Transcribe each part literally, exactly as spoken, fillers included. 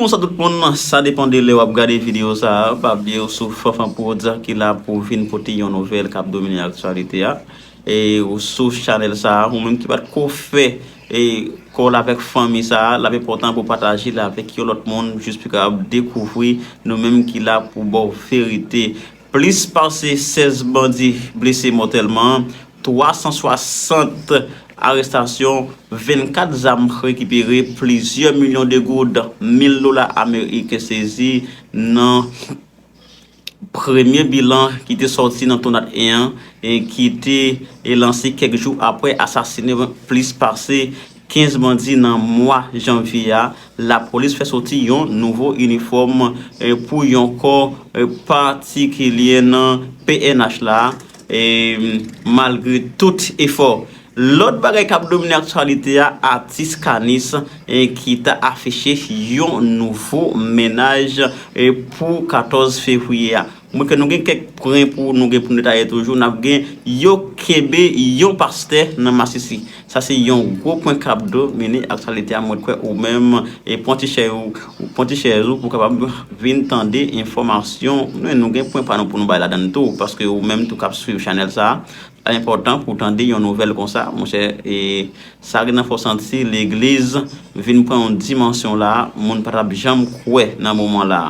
Bonswa tout moun, sa depann de lè w ap gade videyo sa a. Pa bliye w sou Fanfan Prod ki la pou vin pote yon nouvèl k ap domine aktyalite a. E ou sou chanèl sa a, ou menm ki pa t ko fè e kò l avèk fanmi sa a, l ap enpòtan pou pataje l avèk yon lòt moun, jis pou kapab dekouvri nou menm ki la pou ba w verite. Plis pase sèz bandi blese mòtèlman, twa san swasant arestasyon, vennkat zam rekipere, plizyè milyon de goud, mil dola ameriken sezi nan premye bilan ki te sòti nan Tonat en an e ki te e lanse kèk jou apre asasinen plis pase kenz bandi nan mwa janvye a. Lapolis fè soti yon nouvo inifòm e pou yon kò e patikilye nan P N H la, e malgre tout efò. Lòt bagay k ap domine aktyalite a, atis Kanis e ki ta afiche yon nouvo mennaj e pou katòz fevriye a. Mwen kwè nou gen kèk pwen pou nou gen pou nou detaye toujou. N ap gen yo kenbe yon pastè nan masisi. Sa se yon gwo pwen k ap domine aktyalite a. Mwen kwè ou menm e pran ti chèz ou, pran ti chèz ou pou kapab vin tande enfòmasyon. Nou, nou gen pwen pa nou pou nou bay ladann tou, paske ou menm tou k ap swiv chanèl sa a, sa enpòtan pou w tande yon nouvèl konsa, monchè, e sa gen nan fè w santi legliz vin pran yon dimansyon la, moun pa t ap janm kwè nan moman la.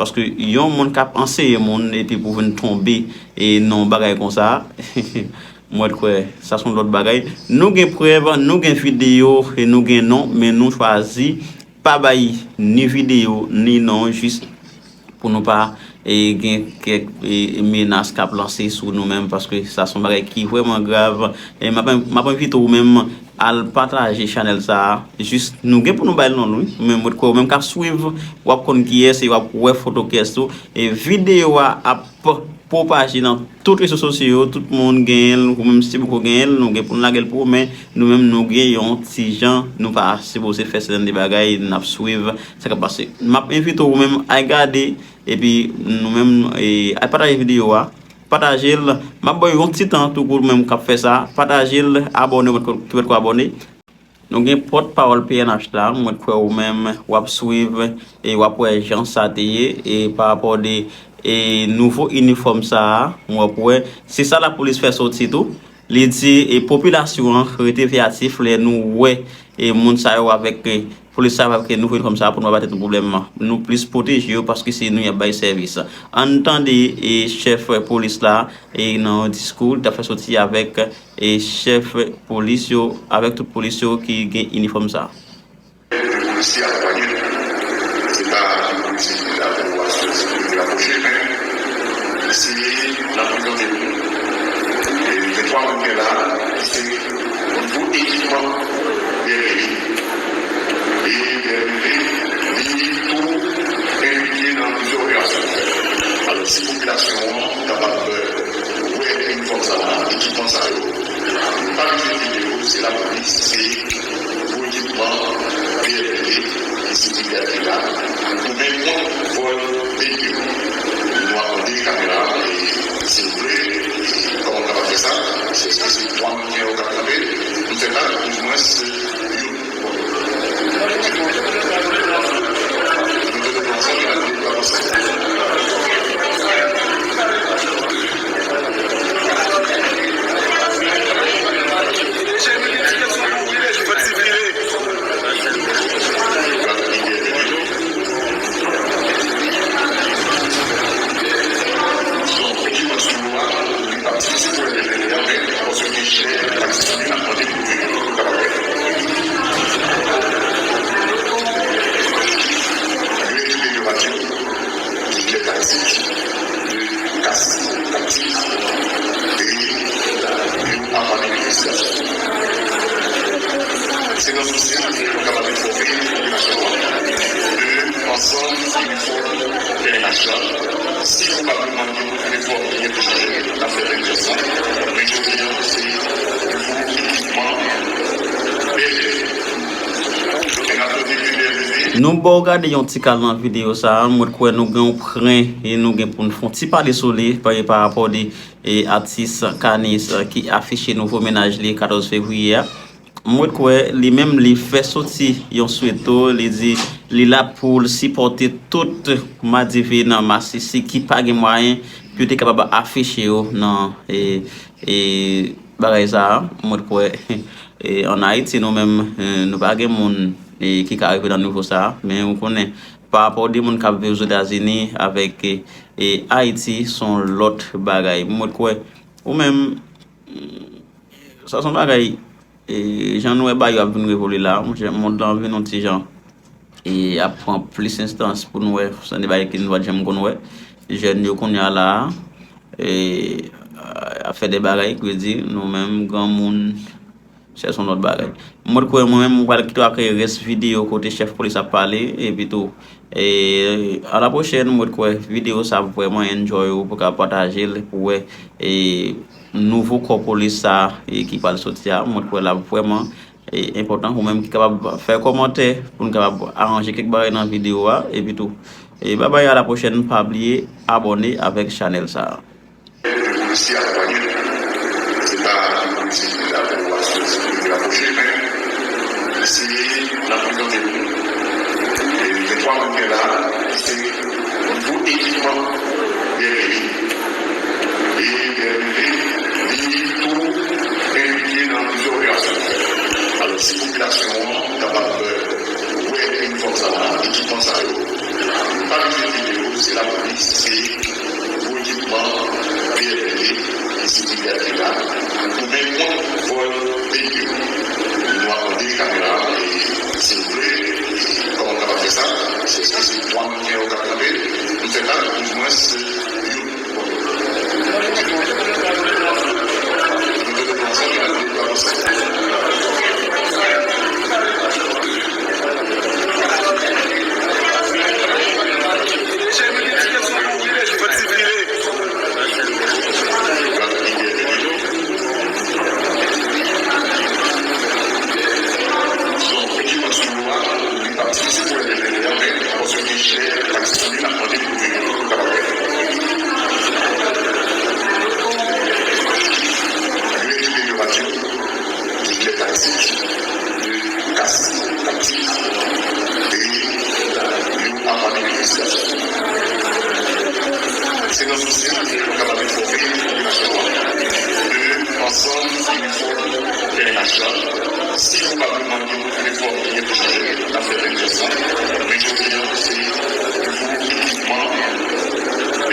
Paske yon moun k ap anseye moun epi pou vin tonbe e nan yon bagay konsa, mwen kwè sa se yon lòt bagay. Nou gen prèv, nou gen videyo e nou gen non, men nou chwazi pa bay ni videyo ni non, jis pou nou pa e gen kèk e menas k ap lanse sou nou menm, paske sa se yon bagay ki vrèman grav. E m ap, m ap envite ou menm al pataje chanèl sa a. Jis nou gen pou nou bay l non l wi. Men mwen kwè ou menm k ap swiv, w ap konn kiyès e w ap wè foto kiyès tou. E videyo a ap pwopaje nan tout rezo sosyo yo, tout moun genyen l, ou menm si poko genyen l, nou gen pou n lage l pou ou, men nou menm nou gen yon ti jan, nou pa sipoze fè sèten de bagay, n ap swiv sa k ap pase. M ap envite ou menm al gade, epi nou menm e, al pataje videyo a, pataje l, m ap ba w yon ti tan tou pou ou menm k ap fè sa, pataje l, abòne ou mèt ko, ou mèt ko abòne. Nou gen pòt pawòl P N H la, mwen kwè ou menm w ap swiv e w ap wè jan sa te ye e pa rapò de e nouvo inifòm sa a, w ap wè se sa lapolis fè soti tou. Li di e popilasyon an rete veyatif lè nou wè e moun sa yo avèk e polis sa yo avèk e nouvo inifòm sa a pou nou pa ba tèt nou pwoblèm. Nou plis pwoteje yo paske se nou y ap bay sèvis. Ann tande e chèf polis la e nan yon diskou li t ap fè soti avèk e chèf polis yo, avèk tout polis yo ki gen inifòm sa a. Polisye akonpanye nou. Se pa yon polisye ki la pou asire sekirite a pwoche, men eseye nan prezante nou. E gen twa moun ki la, ki se nouvo ekipman B M V. E B M V, li tou enplike nan plizyè operasyon. Alò, si popilasyon an kapab wè inifòm sa a, ekipman sa yo, pa bezwen videyo, se lapolis, se gwo ekipman B M V ki se ki la, pou men kont vòl veyikil. Nou ap mande kamera, e si nou vle, kòman nou kapab fè sa? Se, èske se twa moun ki an yo k ap kanpe? Nou fè pa, oumwens, youn. Yo edike yo radyo, yo fè taktik de kas taktik e yo pa manipile sitiyasyon. Se nan sousi pou yo kapab enfòme popilasyon an de ansanm inifòm P N H la. Si pwobableman gen yon inifòm ki gen pou chanje, n ap fè menm jès la. Men jodi a, se nouvo ekipman B M V. Nou ba w gade yon ti kal nan videyo sa a, mwen kwè nou gen yon pwen e nou gen pou n fè yon ti pale sou li pa, pa rapò de e atis Kanis ki afiche nouvo mennaj li katòz fevriye a. Mwen kwè li menm li fè soti yon sweto, li di li la pou l sipòte tout madive nan masisi ki pa gen mwayen pou yo te kapab afiche yo nan e, e, bagay sa a. Mwen kwè e, ann Ayiti nou menm e, nou pa gen moun e, ki ka rive nan nivo sa a, men ou konnen pa rapò de moun k ap viv Ozetazini avèk e, e, Ayiti se yon lòt bagay. Mwen kwè ou menm sa se yon bagay e, jan nou wè bagay yo ap vin revolye la, monchè, mond lan vin yon ti jan e ap pran plis enstans pou nou wè se de bagay ke nou pa t janm konn wè. Jèn yo kounye a la e, ap fè de bagay kredi nou menm granmoun se yon lòt bagay. Mwen kwè mwen menm mwen pral kite w ak rès videyo kote chèf polis ap pale epi tou e, a la pwochèn mwen kwè videyo sa ap vrèman enjoy ou pou ka pataje l pou wè e, nouvo kò polis sa e, ki pral soti a mwen kwè l ap vrèman e, enpòtan pou menm ki kapab fè kòmantè pou n kapab aranje kèk bagay nan videyo a epi tou e, babay a la pwochèn pa bliye abòne avèk chanèl sa a. Polisye akonpanye l. Se pa yon polisye ki la pou aswè se pou li rapwoche men se l ap prezante l. E gen twa moun ki la ki se nivo ekipman B M P. E B M P li tou enplike nan plizyè operasyon. Alò si popilasyon an kapab wè inifòm sa a, ekipman sa yo, nou pa bezwen videyo, se lapolis, se gwo ekipman B M P ki sekirite a ki la pou men kont vòl veyikil. Nou ap mande kamera e si nou vle, kòman n kapab fè sa? Se èske se twa moun ki gen yo k ap kanpe? Nou fè pa, oudimwens youn. Yo ekipe yo ak yo, yo gen taktik, yo gen kas taktik, e yo ap analize sitiyasyon. Se nan sousi a ke yo kapab enfòme popilasyon an de ansanm inifòm P N H la. Si pwobableman gen yon inifòm ki gen pou chanje, n ap fè menm jès la. Men jodi a, se nouvo ekipman B M P.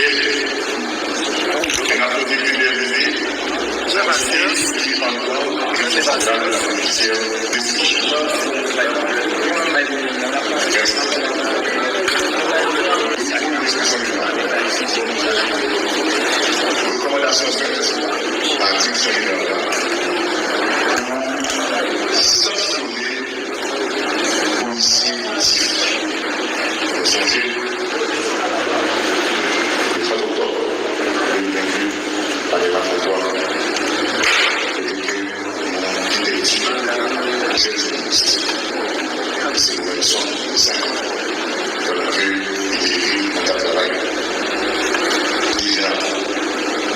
E n ap note ke B M P se yon sitiyasyon ki anndan Direksyon Jeneral de la Polis Jidisya. Mèsi. Rekòmandasyon fèt pa Direksyon Jeneral la pou sanksyone polisye sivil. Nou sonje, le trant oktòb de mil vennde, pale Lafontwa, kote ke yon ti tèt jèn jounalis, se Robertson, senk an, pandan ke li te nan kad travay. Deja,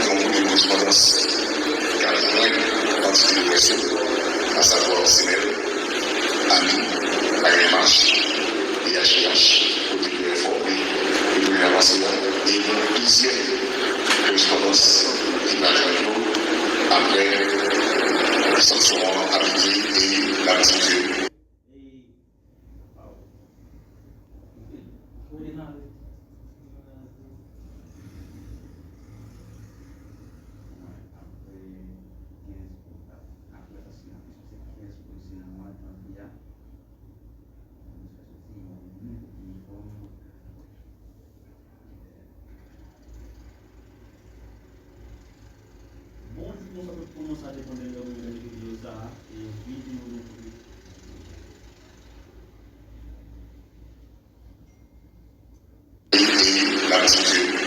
yon kote korespondans ka jwenn antite de près yo, asavwa senèl, ami, A R M H, V H I H, kote yo enfòme de premye avanse a, e plizyè korespondans ki pa jwenn yo apre sanksyon an aplike e n ap di ke Bonjou, bonswa tout moun, sa depann de lè ou rive videyo sa a, e videyo nou. E, e, n ap di ke